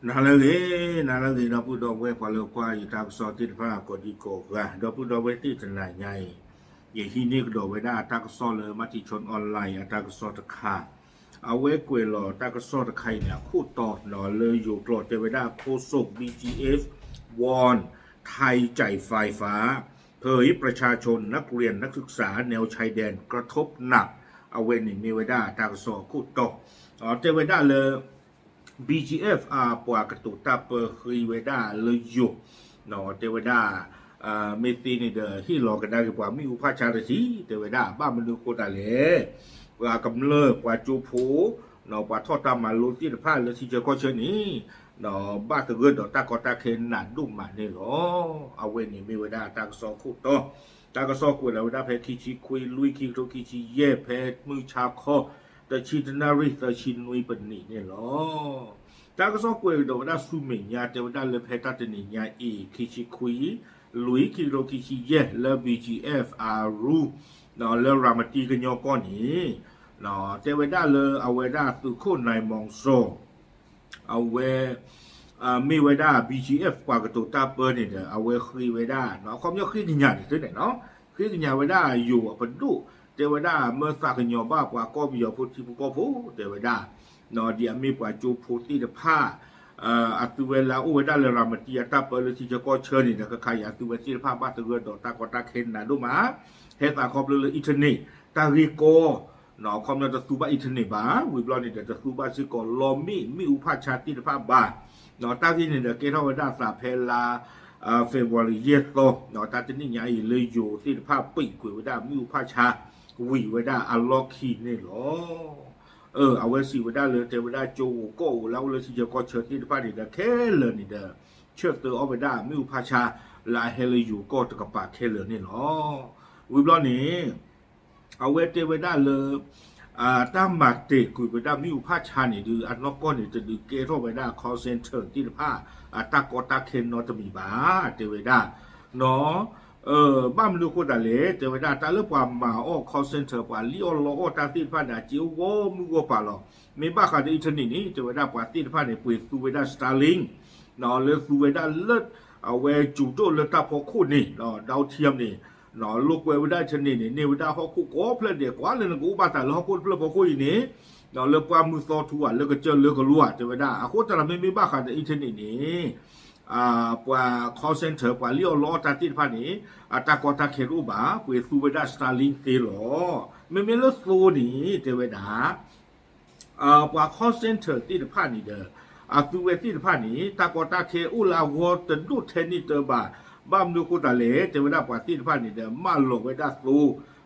နၤလၢအဂ့ၤ, နၤလၢအဂ့ၤ ဒီပုၢ်ဒီဝဲၢ် ပှၤလၢကွၢ်ယတၢ်ကစီၣ်သ့ၣ်တဖၣ် ကိးဒံကိးဂၤ, ဒီပုၢ်ဒီဝဲၢ်သ့ၣ် တနၤညါအံၤ ယဟံးန့ၢ်ကဒီးဝဲဒၣ်တၢ်ကစီၣ်လၢ Matichon Online အတၢ်ကစီၣ်တခါ, အဝဲကွဲးလီၤတၢ်ကစီၣ်တခါအံၤန့ၣ် အခိၣ်တီဒီးလၢယိၤကျိာ်တဲဝဲဒၣ် โฆษก บีจีเอฟ วอน ไทยจ่ายไฟฟ้า เผยประชาชนนักเรียนนักศึกษาแนวชายแดนกระทบหนัก အဝဲန့ၣ်မ့ၢ်ဝဲဒၣ်တၢ်ကစီၣ်အခိၣ်တီ, တဲဝဲဒၣ်လၢ BGF အပှၤကတိၤတၢ်ပၢဃ့ဝဲဒၣ်လၢယိၤ, တဲဝဲဒၣ် မ့ၢ်သ့န့ၣ်ဒီး ဟ့ၣ်လီၤကဒါက့ၤပှၤမ့ၣ်အူဖးဆါတထံၣ်, တဲဝဲဒၣ် ဘၣ်မနုၤအဃိသတးလဲၣ်, ပှၤကမျၢၢ်ပှၤကၠိဖိ ပှၤထီၣ်တၢ်မၤလိသ့ၣ်တဖၣ်လၢထံဆၢကီၢ်ဆၢန့ၣ် ဘၣ်သဂၢၢ်ဒီးတၢ်ကီတၢ်ခဲနးဒိၣ်မးန့ၣ်လီၤ. အဝဲန့ၣ်မ့ၢ်ဝဲဒၣ်တၢ်ကစီၣ်ခိၣ်တီ, တၢ်ကစီၣ်ကွဲးလီၤဝဲဒၣ်ဖဲခံဆံခွံ လွံၢ် ခံကထိခံဆံယဲၢ် ဖဲမုၢ်ဆါခီ တဆံတနၣ်ရံၣ် သၢဆံနွံပနံးန့ၣ်လီၤ. တၢ်ကစီၣ်ကွဲးကဒီးဝဲဒၣ်ဆူမဲာ်ညါ တဲဝဲဒၣ်လၢဖဲတၢ်တနံၤညါအံၤ ခံဆံခွံ လွံၢ် ခံကထိခံဆံယဲၢ် လၢ BGF အရူ လၢရၤမတံကညီကီၢ်န့ၣ် တဲဝဲဒၣ်လၢအဝဲဒၣ်သုးခိၣ်နၢၤမီၤစီၤ အဝဲ မ့ၢ်ဝဲဒၣ် BGF ပှၤကတိၤတၢ်ပၢန့ၣ်ဒီး အဝဲဃ့ဝဲဒၣ် အခီပညီဃ့ကညးန့ၣ်သ့န့ၣ်နီၤ, ဃ့ကညးဝဲဒၣ်ယိၤအပဒိၣ် တဲဝဲဒၣ်မၢသးကညီၤဘၣ်ပှၤကီၢ်ပယီၤဖိထံဖိကီၢ်ဖိ တဲဝဲဒၣ် ဒ်အမ့ၢ်ပှၤကၠိဖိသ့ၣ်တဖၣ် အသုဝဲလၢအအိၣ်ဝဲဒၣ်လၢရၤမတံအတၢ်ပၢလၢထံဆၢကီၢ်ဆၢန့ၣ်ဒီး ခဲခါအံၤအသုဝဲသ့ၣ်တဖၣ်ဘၣ်သဂၢၢ်ဒီးတၢ်ကီတၢ်ခဲနးဒိၣ်မး, ဟဲသးခီဖျိလၢ internet တၢ်ဂ့ၢ်ကီ အခီပညီတသူဘၣ် internet ဘၣ်, ဝံၤဘျီန့ၣ်ဒီးတသူဘၣ်စ့ၢ်ကီးလီမ့ၣ် မ့ၣ်အူဖးဆါသ့ၣ်တဖၣ်ဘၣ်, တၢ်ဂ့ၢ်န့ၣ်ဒီးကဲထီၣ်ဝဲဒၣ်သးဖဲလါ February ယဲၢ်သီ တၢ်တနံၣ်ညါအံၤလၢယိၤသ့ၣ်တဖၣ်ပံးကွံာ်ဝဲဒၣ်မ့ၣ်အူဖးဆါ ဝံၤဝဲဒၣ်အလီၢ်ခံန့ၣ်လီၤ. အဝဲစံးဝဲဒၣ်လၢ တဲဝဲဒၣ်ကၠိဂိၤကီၢ်ဂိၤလၢအိၣ်လၢထံဆၢကီၢ်ဆၢသ့ၣ်တဖၣ်န့ၣ်ဒီး ခဲလၢာ်န့ၣ်ဒီး ဆၢသၢအီၣ်ဝဲဒၣ်မ့ၣ်အူဖးဆါ လၢအဟဲလၢယိၤကီၢ်တကပၤခဲလၢာ်န့ၣ်လီၤ. ဝံၤဘျီန့ၣ် အဝဲတဲဝဲဒၣ်လၢ တၢ်မၤတဲာ်ကွံာ်ဝဲဒၣ်မ့ၣ်အူဖးဆါန့ၣ်ဒုး အနီၢ်ကီၢ်န့ၣ်တဒုးကဲထီၣ်ဝဲဒၣ် call center သ့ၣ်တဖၣ် အတၢ်ကီတၢ်ခဲနီတမံၤဘၣ် တဲဝဲဒၣ် ဘၣ်မနုၤအဃိသတးလဲၣ် တဲဝဲဒၣ် တၢ်လၢပှၤမၤအီၣ် call center ပှၤလံၣ်အီၣ်လီအီၣ်တၢ်သ့ၣ်တဖၣ်န့ၣ် အစ့အိၣ်ဂီၢ်မုၢ်ဂီၢ်ပၤလီၤ. မ့ၢ်ဘၣ်ဃးဒီး internet န့ၣ် တဲဝဲဒၣ်ပှၤသ့ၣ်တဖၣ်န့ၣ် ပှ့ၤသူဝဲဒၣ် Starlink လၢသူဝဲဒၣ်လၢ အဝဲစူၤဒိၣ်လၢတၢ်ဖီခိၣ်န့ၣ် ဒၣ်ထံန့ၣ် လိာ်ကွဲဝဲဒၣ် internet န့ၣ် န့ၢ်ဝဲဒၣ်ဟီၣ်ခိၣ်ကိးဖျၢၣ်ဒဲး ကွၢ်လၢနကအိၣ်ဘၣ်သးလၢဟီၣ်ခိၣ်တဖျၢၣ်ဖီခိၣ်အံၤန့ၣ် လၢပှၢ်မုၢ်သီထူဧါ လၢကစၢၢ်လၢကလိဧါ တဲဝဲဒၣ် အဃိသတးဒီးမ့မ့ၢ်ဘၣ်ဃးဒီး internet န့ၣ် ပှၤ call center ပှၤလံၣ်အီၣ်လီအီၣ်တၢ်သ့ၣ်တဖၣ်န့ၣ် အတၢ်ကီတၢ်ခဲတအိၣ်ဘၣ် ပှ့ၤသူဝဲဒၣ် Starlink သ့လီၤ. မ့မ့ၢ်လၢသိန့ၣ် တဲဝဲဒၣ် ပှၤ call center သ့ၣ်တဖၣ်န့ၣ်ဒီး အသုဝဲသ့ၣ်တဖၣ်န့ၣ် တၢ်ကီတၢ်ခဲအိၣ်လၢအဂီၢ်တဒိၣ်ထဲန့ၣ်တဘၣ်. ဘၣ်မနုၤအဃိသတးလဲၣ် တဲဝဲဒၣ်ပှၤသ့ၣ်တဖၣ်န့ၣ်ဒီး မၢလီၤဝဲဒၣ်သိ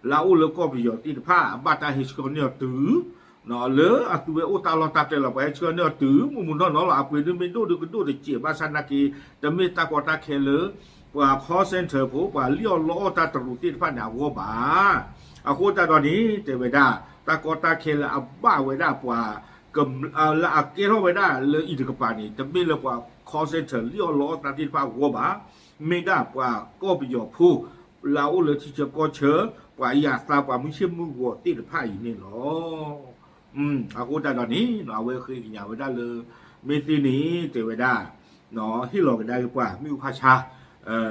လၢအအိၣ်လၢကီၢ်ပယီၤသ့ၣ်တဖၣ် အဘၣ်တၢ်ဟဲဆှၢန့ၢ်အီၤတုၤ လၢအသုဝဲအိၣ်တၢ်လီၢ်တၢ်ကျဲလီၤ ပှၤဟဲဆှၢန့ၢ်အီၤတုၤ မုၢ်မုၢ်နီၢ်နီၢ်လီၤ. အပှ့ၤဒုးမ့ၢ်ဒိၣ်ဒုးကဒိၣ်တစဲး ဘၣ်ဆၣ်နာ်က့ တမ့ၢ်တၢ်ကီတၢ်ခဲလၢ ပှၤ call center ဖိ ပှၤလံၣ်အီၣ်လီအီၣ်တၢ်တရူးသ့ၣ်တဖၣ်န့ၣ်အဂီၢ်ဘၣ်. အဃိသတးဒီးန့ၣ် တဲဝဲဒၣ် တၢ်ကီတၢ်ခဲလၢအဘၣ်ဝဲဒၣ်ပှၤ လၢအကဲထီၣ်ဝဲဒၣ်လၢအံၤတကပၤန့ၣ် တမ့ၢ်လၢပှၤ call center လံၣ်အီၣ်လီအီၣ်တၢ်သ့ၣ်တဖၣ်အဂီၢ်ဘၣ်. မ့ၢ်ဒၣ်ပှၤကီၢ်ပယီၤဖိ လၢအအိၣ်လၢထံဆၢကီၢ်ဆၢ ပှၤအံၤအသးပှၤမုၢ်ဆ့ၣ်မုၢ်ဂီၤသ့ၣ်တဖၣ်အံၤန့ၣ်လီၤ. အဃိသတးဒီးန့ၣ် အဝဲဃ့ကညးဝဲဒၣ်လၢ မ့ၢ်သ့န့ၣ် တဲဝဲဒၣ် ဟ့ၣ်လီၤကဒါက့ၤပှၤမ့ၣ်အူဖးဆါ ဒ်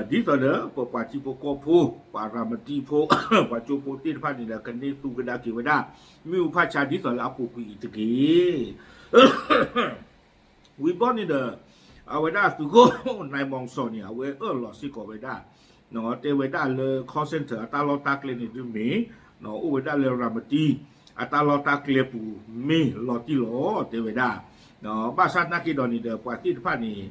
သိးဒီးပပှၤထံဖိကီၢ်ဖိ ပှၤရၤမတံဖိ ပှၤကၠိဖိသ့ၣ်တဖၣ်န့ၣ်ဒီး ကန့ၢ်သူကဒါက့ၤဝဲဒၣ် မ့ၣ်အူဖးဆါဒ်သိးလၢအပူၤကွံာ်အံၤတက့ၢ်. ဝံၤဘျီန့ၣ်ဒီး အဝဲဒၣ်သုးခိၣ်နၢၤမီၤစီၤန့ၣ် အဝဲအၢၣ်လီၤစ့ၢ်ကီးဝဲဒၣ် တဲဝဲဒၣ်လၢ call center အတၢ်လီၢ်တၢ်ကျဲန့ၣ်ဒုးမ့ၢ် အိၣ်ဝဲဒၣ်လၢရၤမတံ အတၢ်လီၢ်တၢ်ကျဲပူၤမ့ၢ်လီၤတံၢ်လီၤ တဲဝဲဒၣ် ဘၣ်ဆၣ်နာ်က့ဒီးန့ၣ်ဒီး ပှၤသ့ၣ်တဖၣ်န့ၣ်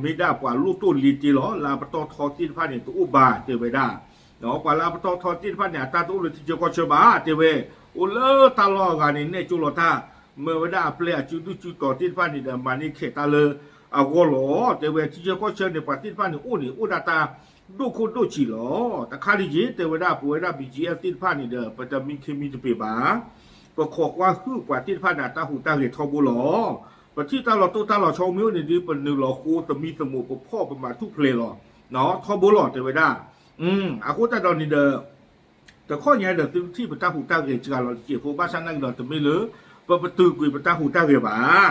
မ့ၢ်ဒၣ်ပှၤလိၣ်တိၢ်လ့ၤတ့လီၤ လၢအပတီၢ်ထီသ့ၣ်တဖၣ်န့ၣ် တအိၣ်ဘၣ် တဲဝဲဒၣ် ပှၤလၢအပတီၢ်ထီသ့ၣ်တဖၣ်န့ၣ် အတၢ်တအိၣ်လၢထံဆၢကီၢ်ဆၢဘၣ် တဲဝဲ အိၣ်လၢတၢ်လီၢ်အဂၤန့ၣ် နဲၣ်ကၠိလီၤတၢ် မၢဝဲဒၣ်အပျဲၢ်အစုဒုၣ်စုတီၤသ့ၣ်တဖၣ်န့ၣ်ဒီး မၤန့ၢ်ခဲးတၢ်လၢအဂီၢ်လီၤ တဲဝဲ ထံဆၢကီၢ်ဆၢန့ၣ် ပှၤသ့ၣ်တဖၣ်န့ၣ် အိၣ်န့ၣ် အိၣ်ဒၣ်တၢ်ဒိၣ်ခိၣ်ဒိၣ်ဆံးလီၤ. တခါဒ်က့ တဲဝဲဒၣ် ပဝဲဒၣ် ဘီၣ်ကၠံၣ်အ့ၣ်သ့ၣ်တဖၣ်န့ၣ်ဒီး ပတမံခ့မံတပ့ၤဘၣ် ပခိးကွၢ်ဟုၣ်ပှၤသ့ၣ်တဖၣ်န့ၣ် အတၢ်ဟူးတၢ်ဂဲၤထီဘိလီၤ. ပထံၣ်တၢ်လီၤတိၢ်တၢ်လီၤဆီမ့ၢ်အိၣ်န့ၣ်ဒုး ပနုာ်လီၤဃိသမံသမိး ပဖီၣ်ပမၤထူၣ်ဖျဲးလီၤ ထီဘိလီၤ တဲဝဲဒၣ် အဃိသတးဒီးန့ၣ်ဒီး တခီညါဒီး သုထံၣ်ပတၢ်ဟူးတၢ်ဂဲၤစှၤလီၤတစဲးဖိ ဘၣ်ဆၣ်နာ်က့ဒီး တမ့ၢ်လၢ ပပတုာ်ကွံာ်ပတၢ်ဟူးတၢ်ဂဲၤဘၣ်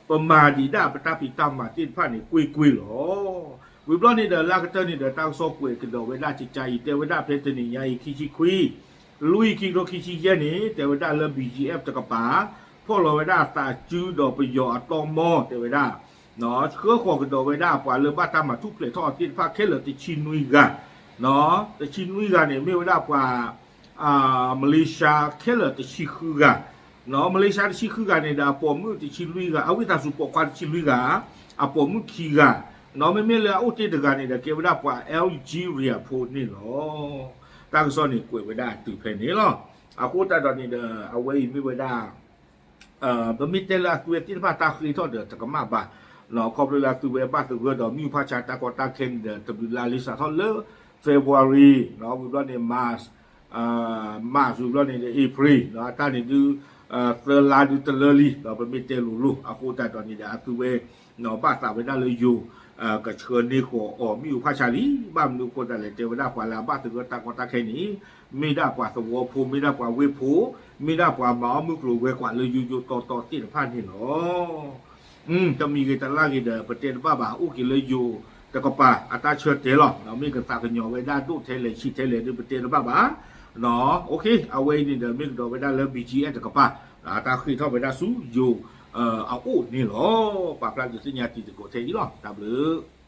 ပမၤဒံးဒၣ်ပတၢ်ဖံးတၢ်မၤသ့ၣ်တဖၣ်န့ၣ် ကွ့ၢ်ကွ့ၢ်လီၤ. ဝံၤဘျီန့ၣ်ဒီး လၢကတၢၢ်န့ၣ်ဒီး တၢ်ကစီၣ်ကွဲးကဒီးဝဲဒၣ်ကကါအံၤ တဲဝဲဒၣ်ဖဲတနံၤညါအံၤ ခံဆံခွံ လွံၢ် ခံကထိခံဆံယဲၢ်န့ၣ် တဲဝဲဒၣ်လၢ B G F တကပၤ ဖီၣ်လီၤဝဲဒၣ်သးစုဒီးပယီၤအတီၢ်မီၢ် တဲဝဲဒၣ် ဆှၢဃီၤကဒီးဝဲဒၣ်ပှၤလၢဘၣ်တၢ်မၤထူၣ်ဖျဲးထီၣ်အသ့ၣ်တဖၣ်ခဲလၢာ်တဆံနွံဂၤ, တဆံနွံဂၤန့ၣ် မ့ၢ်ဝဲဒၣ်ပှၤ မလ့ၤၡါခဲလၢာ်တဆံဃုဂၤ, မလ့ၤၡါတဆံဃုဂၤန့ၣ်ဒီး အပိာ်မုၣ်တဆံလွံၢ်ဂၤ, အဝံသးစူၤပိာ်ခွါတဆံလွံၢ်ဂၤ, အပိာ်မုၣ်ခံဂၤ, မ့မ့ၢ်လၢအအိၣ်တ့ၢ်တဂၤန့ၣ်ဒီး ကဲဝဲဒၣ်ပှၤ Algeria ဖိန့ၣ်လီၤ. တၢ်ကစီၣ်န့ၣ်ကွဲးဝဲဒၣ်တုၤဖဲန့ၣ်လီၤ. အဃိသတးဒီးန့ၣ်ဒီး အဝဲအံၤမ့ၢ်ဝဲဒၣ် ပမ့ၢ်တဲလၢအသုဝဲသ့ၣ်တဖၣ်တၢ်ဃ့ထီၣ်ဒီးတကမၣ်ဘၣ်, ခီဖျိလၢအသုဝဲဘၣ်သဂၢၢ်ဒီးမုၢ်ဖၣ်ဆါတၢ်ကီတၢ်ခဲန့ၣ်ဒီး တဘျုးလါလံစးထီၣ်လၢ February ဝံၤဘျီန့ၣ် March, March ဝံၤဘျီန့ၣ်ဒီး April အတၢ်န့ၣ်ဒုး သၢလါဒုးတလၢလံ ပမ့ၢ်တဲလိၤလိၤ အဃိသတးဒီးန့ၣ်ဒီး အသုဝဲ ဘၣ်သးဝဲဒၣ်လၢယိၤ ကဆှၢန့ၢ်ဃီၤအီၤမ့ၣ်အူဖၣ်ဆါလံ, ဘၣ်မနုၤအဃိသတးလဲၣ် တဲဝဲဒၣ်ပှၤလၢအဘၣ်သဂၢၢ်တၢ်ကီတၢ်ခဲန့ၣ် မ့ၢ်ဒၣ်ပှၤသဝီဖိ မ့ၢ်ဒၣ်ပှၤဝ့ၢ်ဖိ မ့ၢ်ဒၣ်ပှၤမၤအီၣ်မုၢ်ကျိၤဝဲၤကွာ်လၢယိယိတီတီသ့ၣ်တဖၣ်န့ၣ်လီၤ. တမံၤဂ့ၤတလါဂ့ၤဒီး ပတဲတဘၣ်ဘၣ် အိၣ်က့ၤလၢယိၤတကပၤ အတၢ်ဆၢတဲာ်လီၤ. မ့ၢ်ကသးကညီၤဝဲဒၣ်ဒိၣ်ထဲလဲၣ်ဆံးထဲလဲၣ်ဒီး ပတဲတဘၣ်ဘၣ်. အဝဲအံၤန့ၣ်ဒီး မ့ၢ်ကဒီးဝဲဒၣ်လၢ B G F တကပၤ တၢ်ဃ့ထီၣ်ဝဲဒၣ်ဆူယိၤ အအိၣ်န့ၣ်လီၤ. ပာ်ဖျါဒုးသ့ၣ်ညါတံၤသကိးထဲအံၤလီၤ. တၢ်ဘျုး